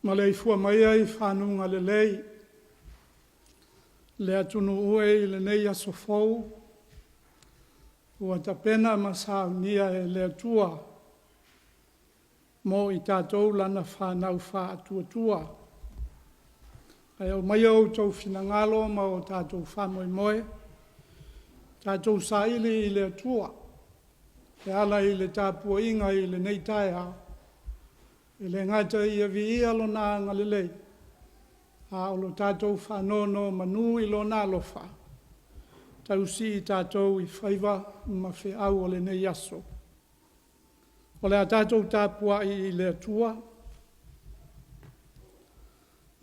Maleifua mai ai i faguga lelei le atunuu e i lenei aso fou ua tapena ma saunia e le Atua mo i tatou lana fanau faatuatua. Ae aumaia outou finagalo ma o tatou faamoemoe, tatou saili i le Atua e ala i le tapuaiga i lenei taeao, e le gata ia viia Lona agalelei, a o lo tatou faanonomanu i Lona alofa, tausi i tatou i faiva ma feau o lenei aso. O le a tatou tapuai i le Atua,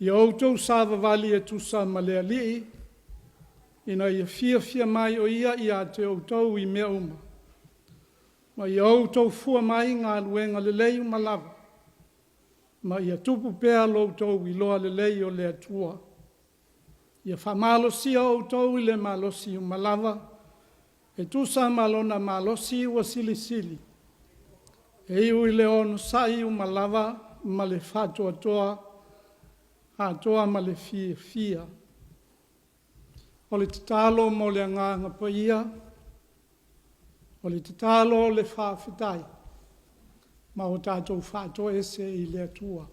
ia outou savavali e tusa ma le Alii, ina ia fiafia mai o Ia ia te outou i mea uma, ma ia outou fua mai i galuega lelei uma lava, ma ia tupu pea lo outou iloa lelei o le Atua. Ia faamalosia outou i le malosi uma lava e tusa ma Lona malosi ua silisili, e iu i le onosai uma lava ma le faatoatoa atoa ma le fiafia. O le tatalo mo le Agaga Paia. O le tatalo o le faafetai ma o tatou faatoese i le Atua.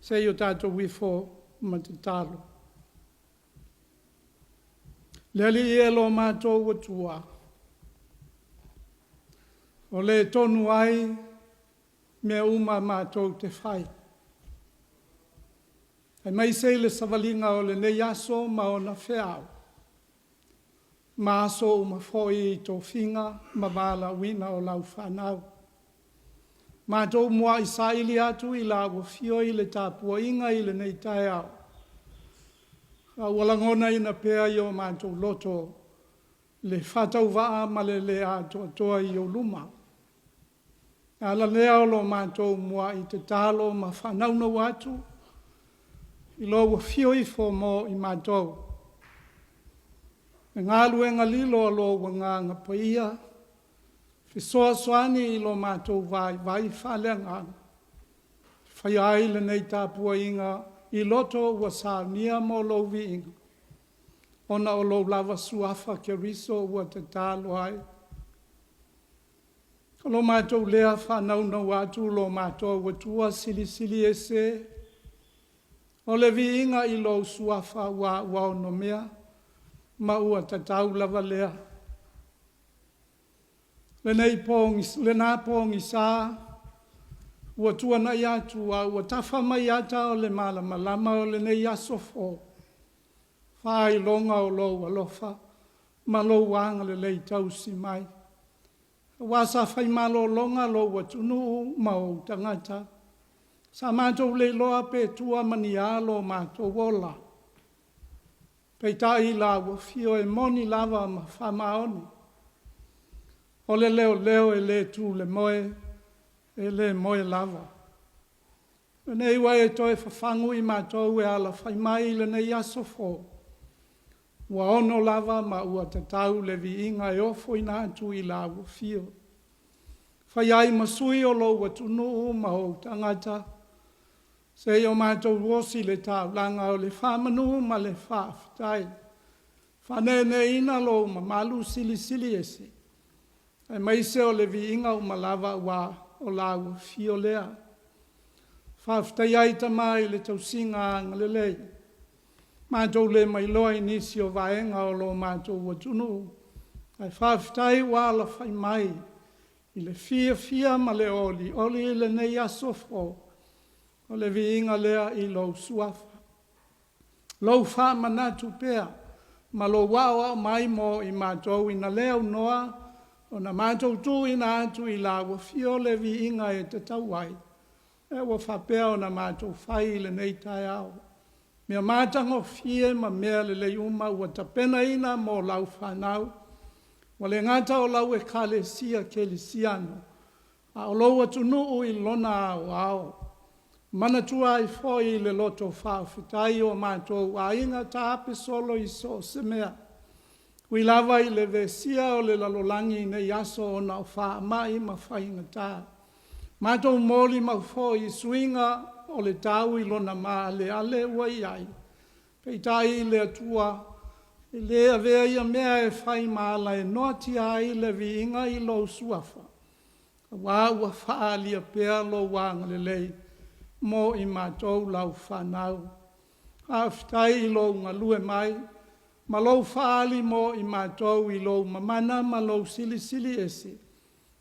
Se i o tatou ifo ma tatalo. Le Alii e lo matou Atua, o le tonu ai mea uma matou te fai, aemaise i le savaliga o lenei aso ma ona feau, ma aso uma foi i tofiga ma valaauina o Lau fanau. Matou muai saili atu i lau Afio i le tapuaiga i lenei taeao, a ua lagonaina pea i o matou loto le faatauvaa ma le le atoatoa i ou luma. O le ala lea o lo matou muai tatalo ma faanaunau atu i lou afio ifo mo i matou. Le galuega lilo a lou Agaga Paia, fesoasoani i lo matou vaivai faaleagaga e faia ai lenei tapuaiga i loto ua saunia mo lou viiga, ona o lou lava Suafa Keriso ua tatalo ai. O lo matou lea faanaunau atu lo matou Atua Silisili Ese, o le viiga i lou Suafa aua ua onomea ma ua tatau lava lea. Lena pogisa ua tuanai atu a ua tafa mai ata o le malamalama o lenei aso fou, faailoga o lou alofa ma lou agalelei tausi mai. Aua sa fai malologa lou atunuu ma ou tagata, sa matou le iloa pe tua ma ni a lo matou ola. Peitai i lau Afio e moni lava ma faamaoni, o le leoleo e le tu i le moe, e le moe lava. Lenei ua e toe fafagu i matou e alafai mai i lenei aso fou, ua ono lava ma ua tatau le viiga e ofoina atu i lau Afio. Faia ai ma sui o lou atunuu ma ou tagata, seia o matou osi i le taulaga o le faamanu ma le faafetai. Faaneeneeina lou mamalu silisili ese, aemaise o le viiga uma lava aua o lau Afio lea. Faafetai ai Tama i le tausiga agalelei, matou le mailoa i nisi o vaega o lo matou atunuu, ae faafetai ua alafai mai i le fiafia ma le olioli i lenei aso fou, o le viiga lea i lou Suafa. Lou faamanatu pea ma lou aoao mai mo i matou ina le aunoa ona matou tuuina atu i lau Afio le viiga e tatau ai. Lea ua faapea ona matou fai i lenei taeao. Mea matagofie ma mea lelei uma ua tapenaina mo lau fanau. Ua le gata o lau Ekalesia Kerisiano, a o lou atunuu i lona aoao. Manatua ai foi i le loto faafetai o matou aiga taape solo i so o se mea, e ui lava i le vesia o le lalolagi i nei aso ona o faamai ma faigata. Matou molimau foi i suiga o le tau i lona maaleale ua i ai, peitai le Atua, e le avea ia mea e fai ma ala e noatia ai le viiga i lou Suafa, aua ua faaalia pea lou agalelei mo i matou lau fanau. Faafetai i lou galue mai ma lou faaali mo i matou i lou mamana ma lou Silisili Ese,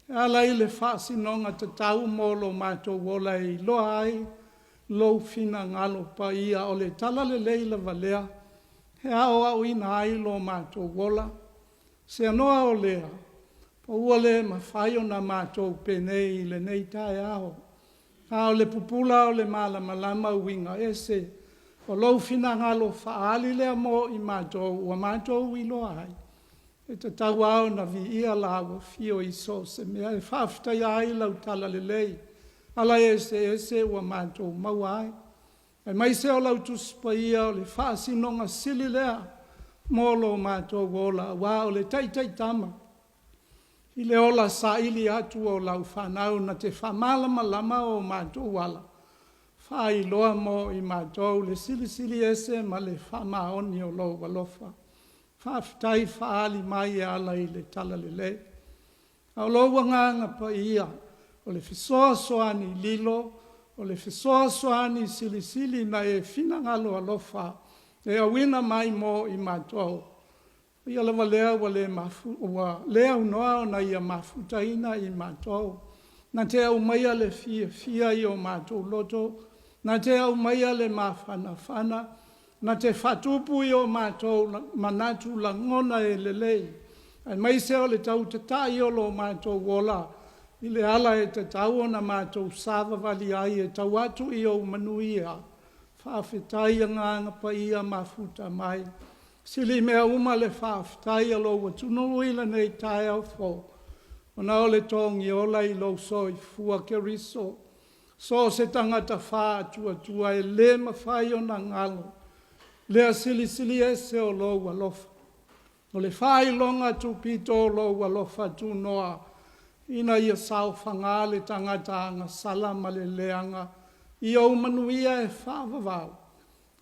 e ala i le faasinoga tatau mo lo matou ola e iloa ai lou finagalo paia. O le talalelei lava lea e aoaoina ai lo matou ola. Seanoa o lea, ua le mafai ona matou penei i lenei taeao, a o le pupula o le malamalama uiga ese o lou finagalo faaali lea mo i matou ua matou iloa ai, e tatau lava ona viia lau Afio i so o se mea e faafetaia ai lau talalelei, ala eseese ua matou maua ai, aemaise o lau Tusi Paia o le faasinoga sili lea mo lo matou ola, aua o le taitaitama i le ola saili atu o lau fanau na te faamalamalama o matou ala, faailoa mo i matou le Silisili Ese ma le faamaoni o lou alofa. Faafetai faaali mai e ala i le talalelei. A o lou Agaga Paia, o le fesoasoani lilo, o le fesoasoani silisili na e finagalo alofa e auina mai mo i matou, o Ia lava lea ua le aunoa ona Ia mafutaina i matou, na te aumaia le fiafia i o matou loto, na te aumaia le mafanafana, na te faatupu i o matou manatu lagona e lelei, aemaise o le tau tatai o lo matou ola i le ala e tatau ona matou savavali ai e tau atu i ou manuia. Faafetai Agaga Paia mafuta mai. Sili mea uma le faafetai a lou atunuu i lenei taeao fou, ona o le togiola i lou soifua Keriso. So o se tagata faatuatua e le mafai ona galo lea silisili ese o lou alofa. O le faailoga tupito o lou alofa tunoa ina ia saofaga le tagata agasala ma le leaga i ou manuia e faavavau,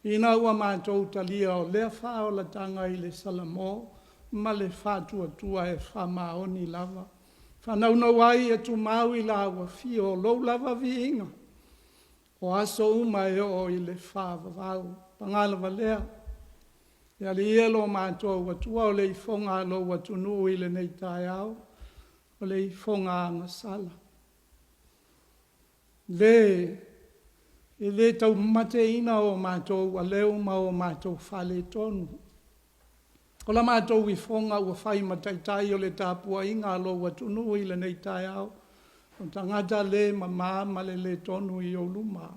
ina ua matou talia o lea faaolataga i le salamo ma le faatuatua e faamaoni lava. Faanaunau ai ia tumau i lau afio o lou lava viiga, o aso uma e oo i le faavavau. Paga lava lea, le Alii e lo matou Atua, o le ifoga a lou atunuu i lenei taeao, o le ifoga agasala. E le taumateina o matou aleu ma o matou faaletonu. O la matou ifoga ua fai ma taitai o le tapuaiga a lou atunuu i lenei taeao, o tagata le mama ma le le tonu i ou luma.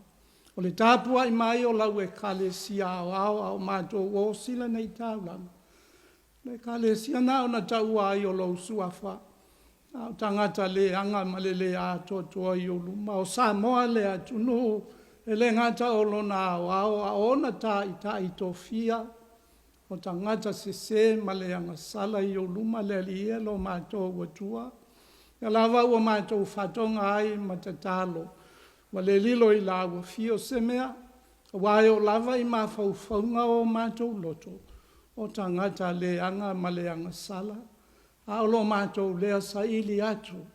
O le tapuai mai o lau Ekalesia aoao a o matou osi lenei taulaga, o le Ekalesia na ona taua ai o lou Suafa, a o tagata leaga ma le le atoatoa i ou luma. O Samoa le atunuu, e le gata o lona aoao a o ona taitai tofia, o tagata sese ma le agasala i ou luma le Alii e lo matou Atua. O lea lava ua matou faatoga ai ma tatalo, ua le lilo i lau Afio se mea, aua e oo lava i mafaufauga o matou loto, o tagata leaga ma le agasala, a o lo matou lea saili atu.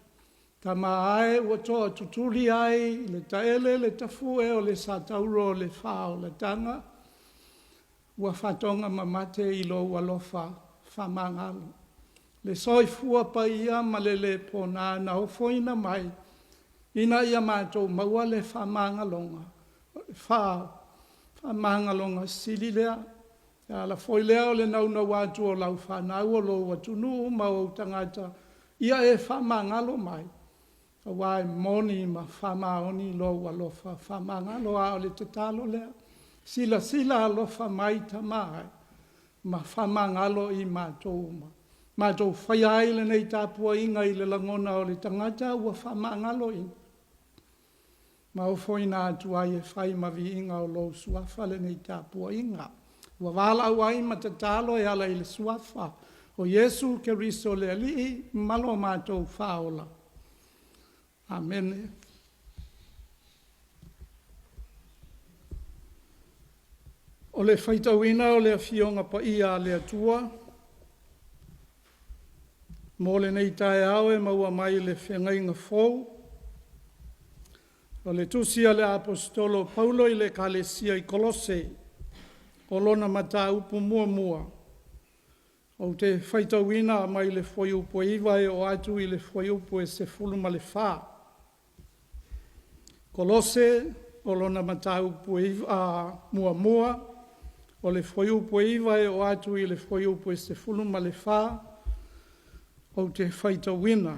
Tama e ua toatutuli ai i le taele le tafue o le satauro o le faaolataga, ua faatoga mamate i lou alofa faamagalo. Le soifua paia ma le le pona na ofoina mai, ina ia matou maua le faamagaloga, o le faamagaloga sili lea. E ala foi lea o le naunau atu o lau fanau o lou atunuu ma ou tagata, ia e faamagalo mai. Aua e moni ma faamaoni lou alofa faamagalo, a o le tatalo lea, silasila alofa mai Tama e ma faamagalo i matou uma. Matou faia ai lenei tapuaiga i le lagona o le tagata ua faamagaloina, ma ofoina atu ai e fai ma viiga o lou Suafa lenei tapuaiga. Ua valaau ai ma tatalo e ala i le Suafa o Iesu Keriso le Alii ma lo matou Faaola. Amene. O le faitauina o le Afioga Paia a le Atua mo lenei taeao e maua mai le Feagaiga Fou, o le Tusi a le Aposetolo o Paulo i le Ekalesia i Kolose, o lona mataupu muamua, ou te faitauina mai le fuaiupu 9 e oo atu i le fuaiupu e 14. Kolose o lona mataupu muamua, o le fuaiupu e 9 e oo atu i le fuaiupu e 14, ou te faitauina.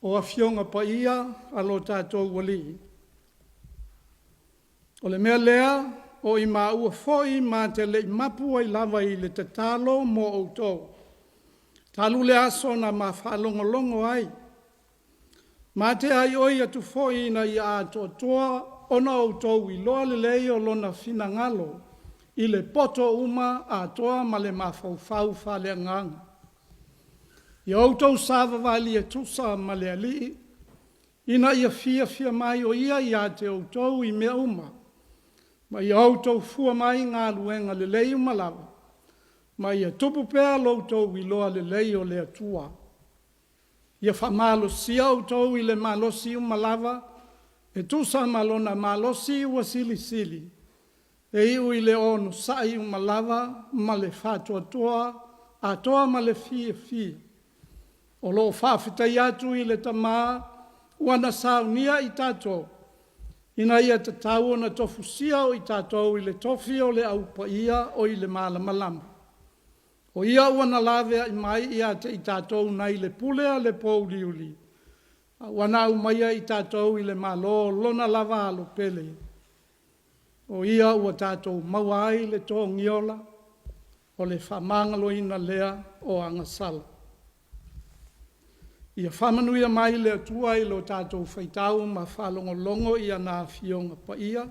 O Afioga Paia a lo tatou Alii, o le mea lea o i maua foi ma te le i mapu ai lava i le tatalo mo outou, talu le aso na ma faalogologo ai, ma te aioi atu foi ina ia atoatoa ona outou iloa lelei o lona finagalo i le poto uma atoa ma le mafaufau faaleagaga. Ia outou savavali e tusa ma le Alii, ina ia fiafia mai o Ia ia te outou i mea uma, ma ia outou fua mai i galuega lelei uma lava, ma ia tupu pea lo outou iloa lelei o le Atua. Ia faamalosia outou i le malosi uma lava e tusa ma lona malosi ua silisili, e iu i le onosai uma lava ma le faatoatoa atoa ma le fiafia, o lo o faafetai atu i le Tama ua na saunia i tatou, ina ia tatau ona tofusia o i tatou i le tofi o le Au Paia o i le malamalama. O Ia ua na laveai mai ia te i tatou nai le pule a le pouliuli, a ua na aumaia i tatou i le Malo o lona lava Alo pele. O Ia ua tatou maua ai le togiola, o le faamagaloina lea o agasala. Ia faamanuia mai le Atua i lo tatou faitau ma faalogologo i ana Afioga Paia,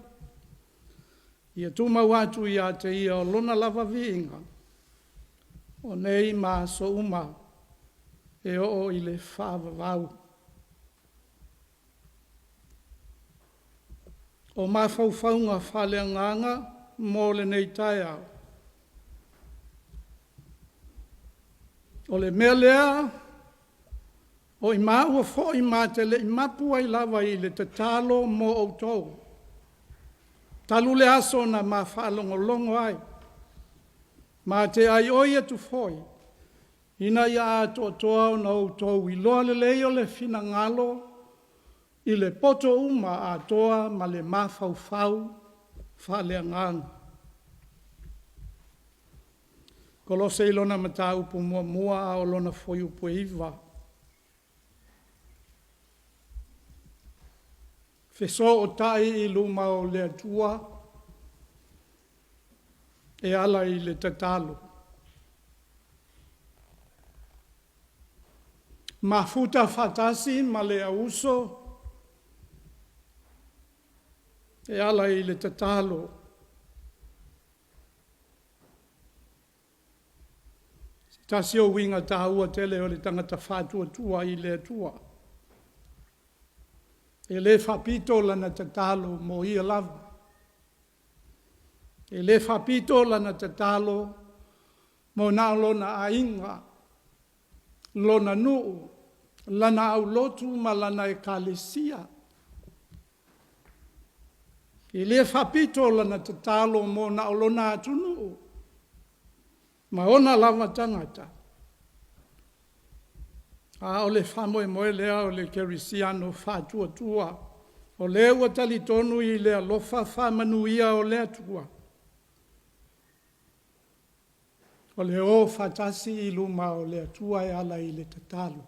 ia tumau atu ia te Ia o Lona lava viiga, o nei ma aso uma e oo i le faavavau. O mafaufauga faaleagaga mo lenei taeao. O le mea lea, o i maua foi ma te le i mapu ai lava i le tatalo mo outou, talu le aso na ma faalogologo ai, ma te aioi atu foi, ina ia atoatoa ona outou iloa lelei o le finagalo i le poto uma atoa ma le mafaufau faaleagaga. Kolose i lona mataupu muamua a o lona fuaiupu e 9. Fesootai i luma o le Atua e ala i le tatalo. Mafuta faatasi ma le auuso e ala i le tatalo. Se tasi o uiga taua tele o le tagata faatuatua i le Atua, e le faapito lana tatalo mo ia lava. E le faapito lana tatalo mo na o lona aiga, lona nuu, lana aulotu ma lana ekalesia. E le faapito lana tatalo mo na o lona atunuu ma ona lava tagata. A o le faamoemoe lea o le kerisiano faatuatua, o lea ua talitonu i le alofa faamanuia o le Atua, o le o faatasi i luma o le Atua e ala i le tatalo.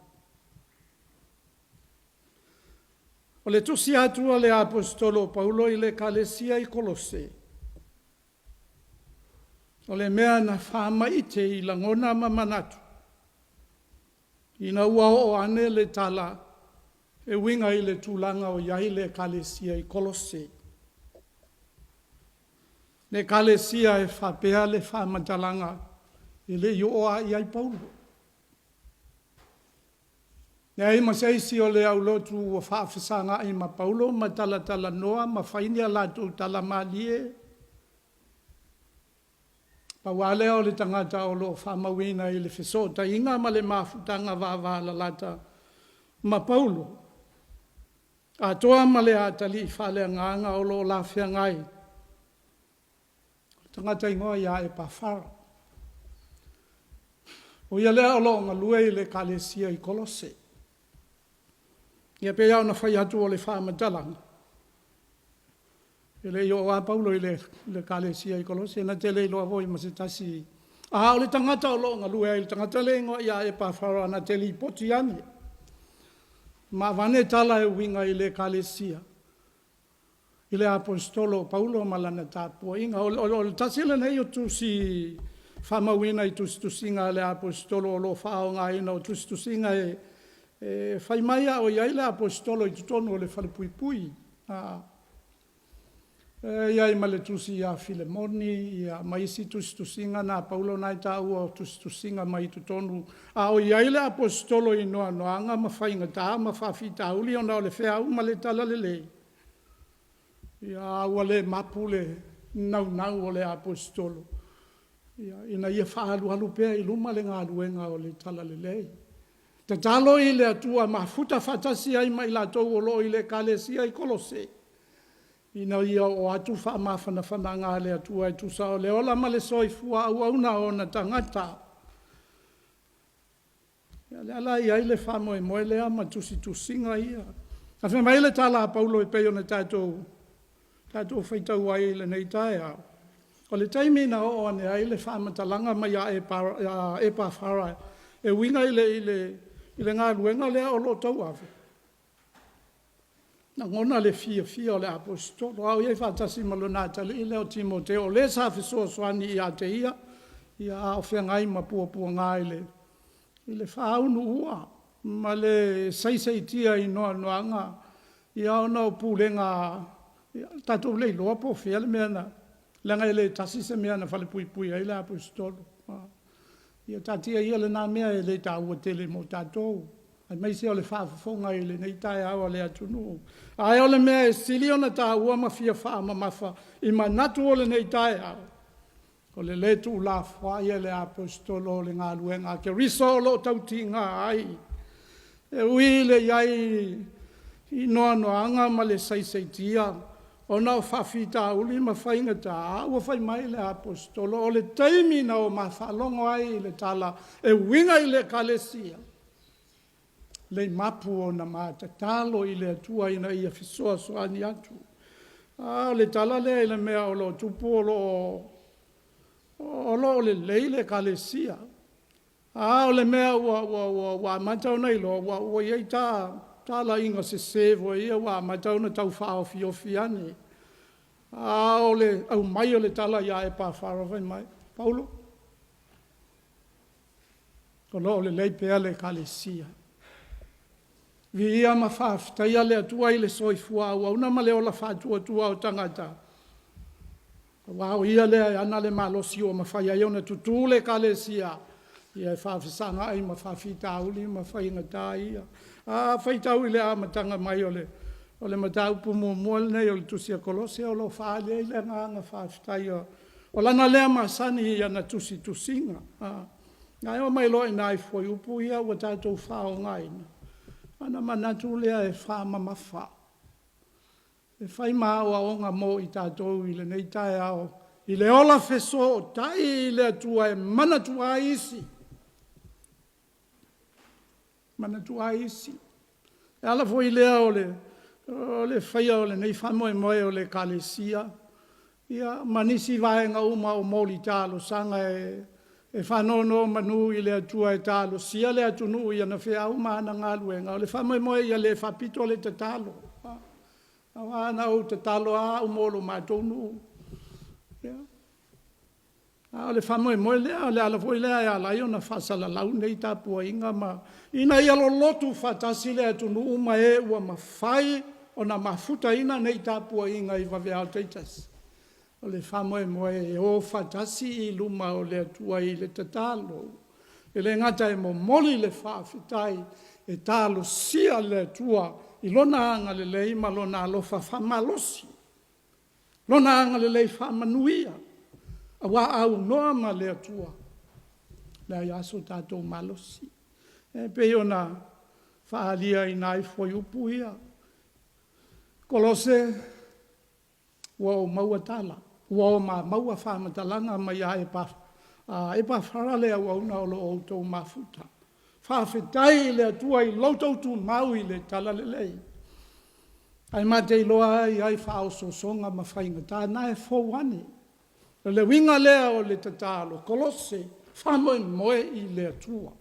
O le tusi atu a le Aposetolo o Paulo i le Ekalesia i Kolose, o le mea na faamaite i lagona ma manatu, ina ua oo ane le tala e uiga i le tulaga o i ai le Ekalesia i Kolose. Le Ekalesia e faapea le faamatalaga, e le i oo lava i ai Paulo. E leai ma se isi o le aulotu ua faafesagai ma Paulo ma talatalanoa ma fai ni a latou tala malie. Pau lava lea o le tagata o lo o faamauina i le fesootaiga ma le mafutaga vavalalata ma Paulo, atoa ma le atalii faaleagaga o lo o la feagai, o le tagata igoa ia Epafara. O ia lea o lo o galue i le Ekalesia i Kolose. Ia pei lava ona fai atu o le faamatalaga, e le i oo lava Paulo i le Ekalesia i Kolose na te le iloa foi ma se tasi, a o le tagata o lo o galue ai, le tagata lea e igoa ia Epafara na te lipoti ane ma aveane tala e uiga i le Ekalesia i le Aposetolo o Paulo ma lana tapuaiga. O le tasi lenei o tusi faamauina i tusitusiga a le Aposetolo o lo o faaaogaina, o tusitusiga e fai mai a o i ai le Aposetolo i totonu o le falepuipui. E i ai ma le tusi ia Filemoni ma isi tusitusiga na a Paulo na e taua o tusitusiga mai totonu a o i ai le Aposetolo i noanoaga ma faigata ma faafitauli ona o le feau ma le talalelei, a ua le mapu le naunau o le Aposetolo ina ia faaalualu pea i luma le galuega o le talalelei. Tatalo i le Atua mafuta faatasi ai ma i latou o lo o i le Ekalesia i Kolose ina ia oo atu faamafanafanaga a le Atua e tusa o le ola ma le soifua auauna o ona tagata. Ia lea la e i ai le faamoemoe lea ma tusitusiga ia. Ae fai mai le tala a Paulo e pei ona tatou faitau ai i lenei taeao, o le taimi na oo ane ai le faamatalaga mai ia Epafara e uiga i le galuega lea o lo o tauave, lagona le fiafia o le Aposetolo a o i ai faatasi ma lona atalii lea o Timoteo o le sa fesoasoani ia te ia a o feagai ma puapuaga i le faaunuua ma le saisaitia i noanoaga ona o pulega tatou te le iloa po o fea le mea na… leaga e le tasi se mea na falepuipui ai le Aposetolo. Ia taatia ia lena mea e le taua tele mo tatou, aemaise o le faafofoga i lenei taeao a le atunuu. Ae o le mea e sili ona taua ma fia faamamafa i manatu o lenei taeao, o le le tuulafoai e le Aposetolo o le galuega a Keriso o lo o tautiga ai. E ui i le i ai i noanoaga ma le saisaitia ona o faafitauli ma faigata, a ua fai mai le Aposetolo, o le taimi na ma faalogo ai i le tala e uiga i le Ekalesia, le i mapu ona ma tatalo i le Atua ina ia fesoasoani atu. A o le tala lea i le mea o lo o tupu o lo o lelei le Ekalesia, a o le mea ua amata ona iloa, ua i ai talaiga sese foi ia ua amata ona tau faaofiofi ane. A o le aumai o le tala ia Epafara fai mai, Paulo, o lo o lelei pea le Ekalesia. Viia ma faafetaia le Atua i le soifua auauna ma le ola faatuatua o tagata, aua o Ia lea e ana le malosi ua mafai ai ona tutu le Ekalesia e faafesagai ma faafitauli ma faigata ia. A faitau i le amataga mai o le mataupu muamua lenei o le tusi a Kolose o lo o faaali ai le agaga faafetai. O lana lea masani i ana tusitusiga. Ae oo mai loa i ina i fuaiupu ia ua tatou faaaogaina, ona manatu lea e faamamafa, e fai ma aoaoga mo i tatou i lenei taeao i le ola fesootai i le Atua e manatua ai isi, manatua ai isi. O le ala foi lea o le faia o lenei faamoemoe o le Ekalesia ma nisi vaega uma o moli talosaga e faanonomanu i le Atua e talosia le atunuu i ana feau ma ana galuega. O le faamoemoe ia le faapito le tatalo. Aua na ou tatalo lava au mo lo matou nuu. Ia. A o le faamoemoe lea, o le ala foi lea e ala ai ona faasalalau nei tapuaiga ma ina ia lolotu faatasi le atunuu ma e ua mafai ona mafutaina nei tapuaiga i vaveao taitasi. O le faamoemoe e o faatasi i luma o le Atua i le tatalo. E le gata e momoli le faafetai, e talosia le Atua i Lona agalelei ma Lona alofa faamalosi, Lona agalelei faamanuia, aua a aunoa ma le Atua, e leai lava so tatou malosi. E pei ona faaalia i nai fuaiupu ia. Kolose, ua ou maua tala, ua ma maua faamatalaga mai ia Epafara le auauna o lo o outou mafuta. Faafetai i le Atua i lo outou tumau i le talalelei. Ae ma te iloa lava e i ai faaosoosoga ma faigata, o lena e fou ane. O le uiga lea o le tatalo, Kolose, faamoemoe i le Atua.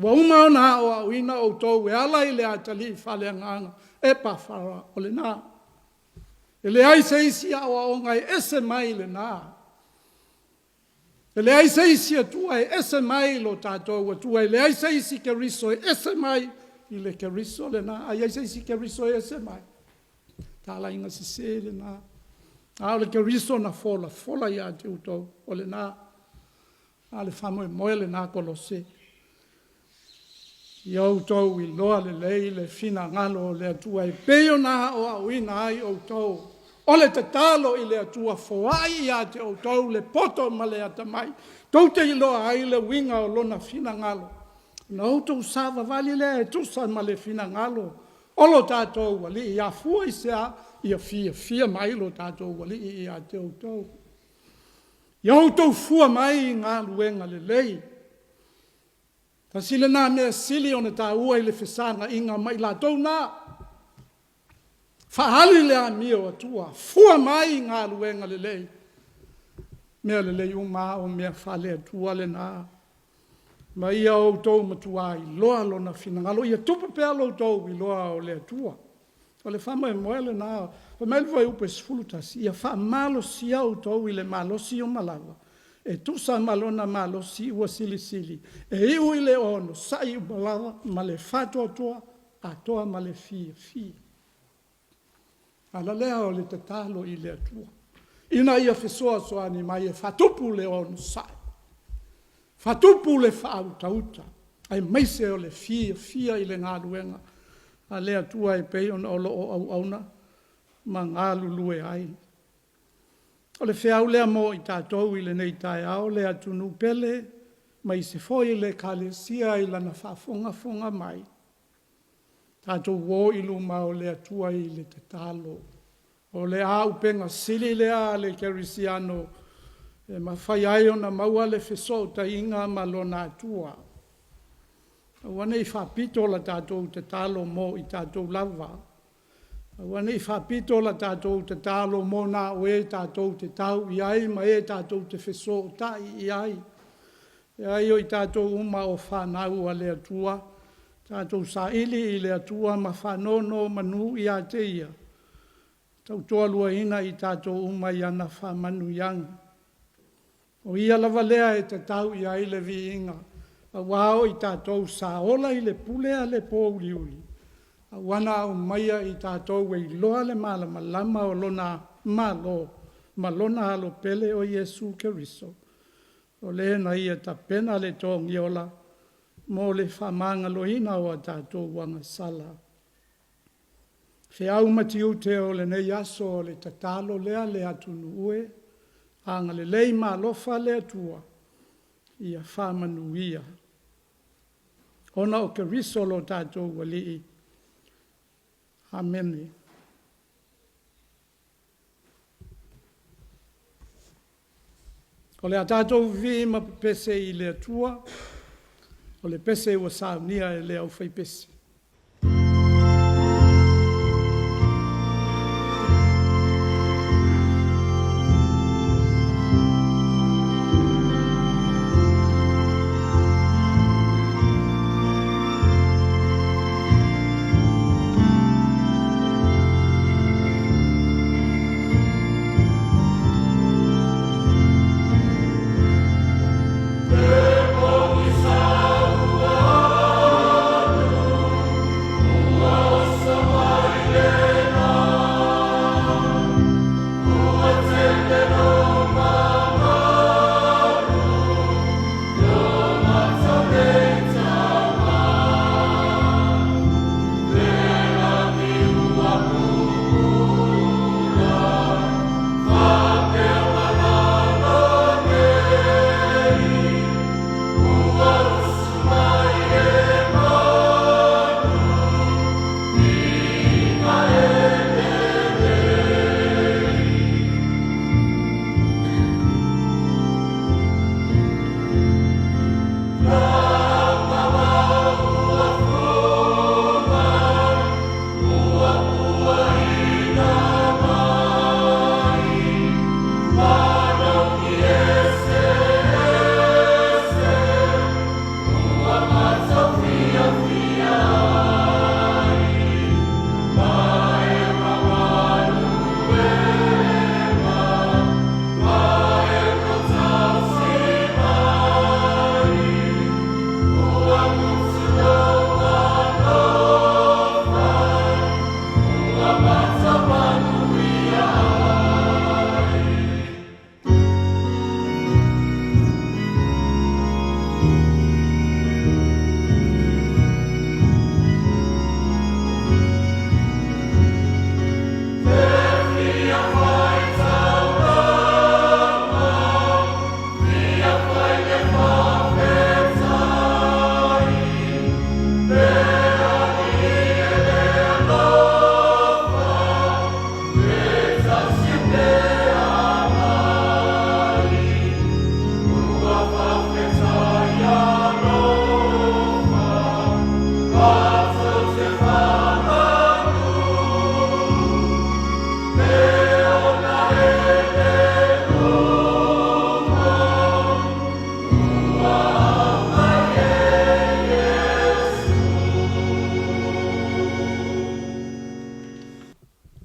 Ua uma ona aoaoina outou e ala i le atalii faaleagaga Epafara, o lena. E leai se isi aoaoga e ese mai lena. E leai se isi Atua e ese mai lo tatou Atua, e leai se isi Keriso e ese mai i le Keriso lena. A i ai se isi Keriso e ese mai, talaiga sese lena. A o le Keriso na folafola ia te outou, o lena. A o le faamoemoe lena Kolose, ia outou iloa lelei le finagalo o le Atua e pei ona aoaoina ai outou. O le tatalo i le Atua, foai ia te outou le poto ma le atamai, tou te iloa ai le uiga o Lona finagalo, ona outou savavali lea e tusa ma le finagalo o lo tatou Alii. E afua i se a? Ia fiafia mai lo tatou Alii ia te outou. Ia outou fua mai i galuega lelei. Tasi lena mea sili ona taua i le fesagaiga ma i latou na. Faaali le amio Atua, fua mai i galuega lelei. Mea lelei uma a o mea faale-Atua lena. Ma ia outou matua iloa Lona finagalo, ia tupu pea lo outou iloa o le Atua. O le faamoemoe lena. Fai mai le fuaiupu e 11, ia faamalosia outou i le malosi uma lava, e tusa ma lona malosi ua silisili, e iu i le onosai uma lava ma le faatoatoa atoa ma le fiafia. Ala lea o le tatalo i le Atua, ina ia fesoasoani mai e faatupu le onosai, faatupu le faautauta, aemaise o le fiafia i le galuega a le Atua e pei ona o lo o auauna ma galulue ai. O le feau lea mo i tatou i lenei taeao le atunuu pele, aemaise foi le Ekalesia i lana faafogafoga mai, tatou o i luma o le Atua i le tatalo. O le auupega sili lea a le kerisiano e mafai ai ona maua le fesootaiga ma lona Atua. Aua ne i faapito la tatou tatalo mo i tatou lava. Aua ne i faapito la tatou tatalo mo na o e tatou te tau i ai ma e tatou te fesootai i ai. Leai o i tatou uma o fanau a le Atua, tatou saili i le Atua ma faanonomanu ia te Ia, tautoaluaina i tatou uma i ana faamanuiaga. O Ia lava lea e tatau i ai le viiga, aua o i tatou sa ola i le pule a le pōuliuli, a ua na aumaia i tatou e iloa le malamalama o Lona Malo ma Lona Alo pele o Iesu Keriso, o le na Ia tapena le togiola mo le faamagaloina o a tatou agasala. Feau ma tiute o lenei aso o le tatalo lea le atunuu e, agalelei ma alofa le Atua ia faamanuia. Ona o Keriso lo tatou Alii. Amene. O le a tatou vivii ma pepese i le Atua, o le pese ua saunia e le aufaipese.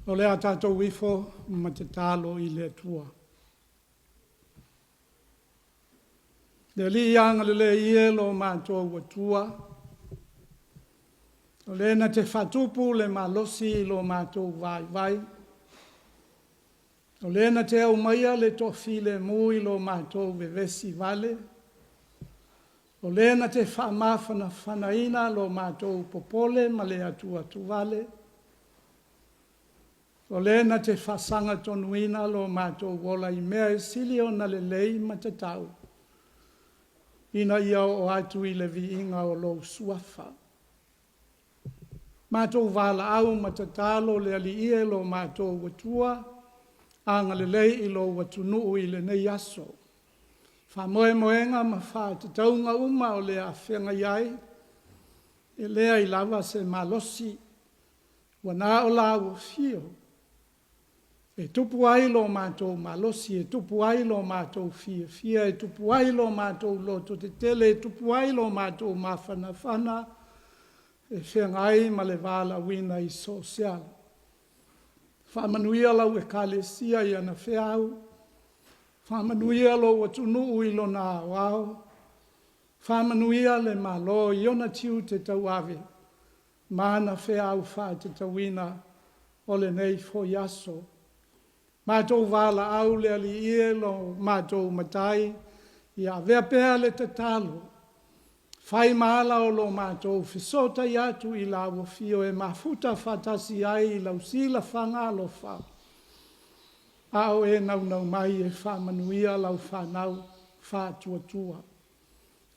O le a tatou ifo ma tatalo i le Atua. Le Alii agalelei e lo matou Atua, o le na te faatupu le malosi i lo matou vaivai, o Le na te aumaia le toafilemu i lo matou vevesi vale, o Le na te faamafanafanaina lo matou popole ma le atuatuvale, o Le na te faasagatonuina lo matou ola i mea e sili ona lelei ma tatau, ina ia oo atu i le viiga o Lou Suafa. Matou valaau ma tatalo le Alii e lo matou Atua, agalelei i lou atunuu i lenei aso. Faamoemoega ma faatatauga uma o le a feagai ai, e leai lava se malosi, ua na o lau Afio e tupu ai lo matou malosi, e tupu ai lo matou fiafia, e tupu ai lo matou lototetele, e tupu ai lo matou mafanafana, e feagai ma le valaauina i so o se ala. Faamanuia lau Ekalesia i ana feau, faamanuia lou atunuu i lona aoao, faamanuia le Malo i ona tiute tauave ma ana feau faatatauina o lenei foi aso. Matou valaau le Alii e, lo matou Matai, ia avea pea le tatalo, fai ma ala o lo matou fesootai atu i lau Afio e mafuta faatasi ai i lau silafaga alofa, a o e naunau mai e faamanuia lau fanau faatuatua.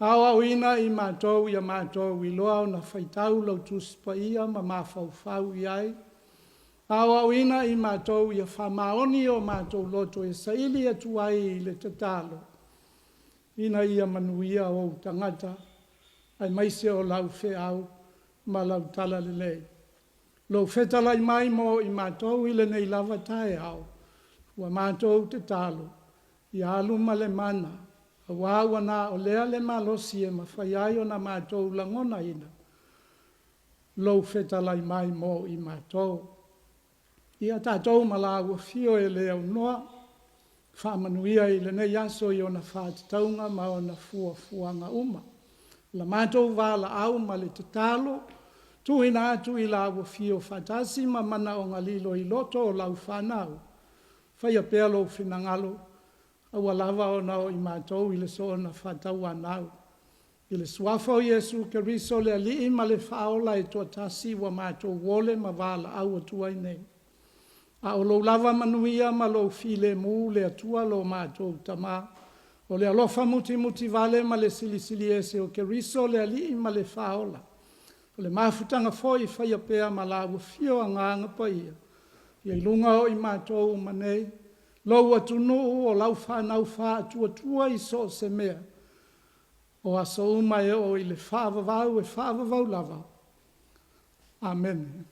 Aoaoina i matou ia matou iloa ona faitau lau Tusi Paia ma mafaufau i ai. Aoaoina i matou ia faamaoni o matou loto e saili atu ai i le tatalo, ina ia manuia ou tagata, aemaise o lau feau ma lau talalelei. Lou fetalai mai mo i matou i lenei lava taeao, ua matou tatalo, ia alu ma le mana, aua ua na o lea le malosi e mafai ai ona matou lagonaina lou fetalai mai mo i matou. Ia tatou ma lau Afio e le aunoa, faamanuia i lenei aso i ona faatatauga ma ona fuafuaga uma. La matou valaau ma le tatalo, tuuina atu i lau Afio faatasi ma manaoga liloiloto o lau fanau, faia pea lou finagalo, aua lava ona o i matou i le soona faatauanau. I le Suafa o Iesu Keriso o le Alii ma le Faaola e toatasi ua matou ole ma valaau atu ai nei. A o lou lava manuia ma lou filemu le Atua lo matou Tama, o le alofa mutimutivale ma le Silisiliese o Keriso le Alii ma le Faaola, o le mafutaga foi faia pea ma lau Afio Agaga Paia, ia i luga o i matou uma nei, lou atunuu o lau fanau faatuatua i so o se mea, o aso uma e oo i le faavavau e faavavau lava. Amene.